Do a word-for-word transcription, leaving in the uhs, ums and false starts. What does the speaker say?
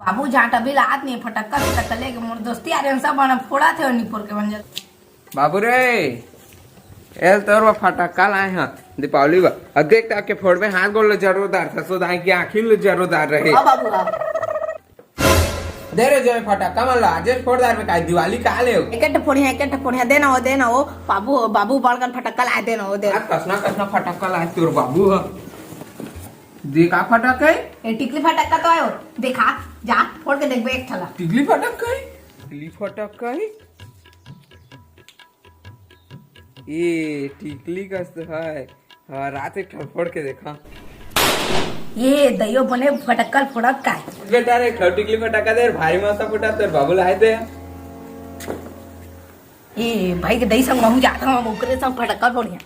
बाबू, जाट अभी लात नहीं, फटक्का फटक्का लेके मोर दोस्ती आ रहे हैं, सब बना फोड़ा थे और निपोर के बन जाते। बाबू रे, एल तोर बर फटक्का लाए हैं दीपावली बर। अब देख ताके फोड़बे, हाथ गोड़ ले जरोदार, ससुदाई की आँखी ले जरोदार रहे। हाँ बाबू, हाँ। दे रे जो फटक्का मन ला, आज फोड़दार में काहे दिवाली का ले हो? एक एक फोड़िया, एक एक फोड़िया, देना हो, देना हो। बाबू, बाबू बड़कन फटक्का लाए, देना हो, देना। आज कसना कसना फटक्का लाए तोर बाबू ह। देखा फटक्का है? ए, टिकली फटक्का तो आयो। देखा, जा, फोड़ के देखबे एक ठला। टिकली फटक्का है? टिकली फटक्का है? ए, टिकली कस तो है। हाँ, रात एक ठल फोड़ के देखा। ये दइयो बने फटक्का फोड़त का है? बेटा रे, एक ठल टिकली फटक्का दे, भारी मस्त फुटा, तोर बाबू लाए दे। ए, भाई के दई संग महू जात हूँ, ओकरे संग फटक्का फोड़िया।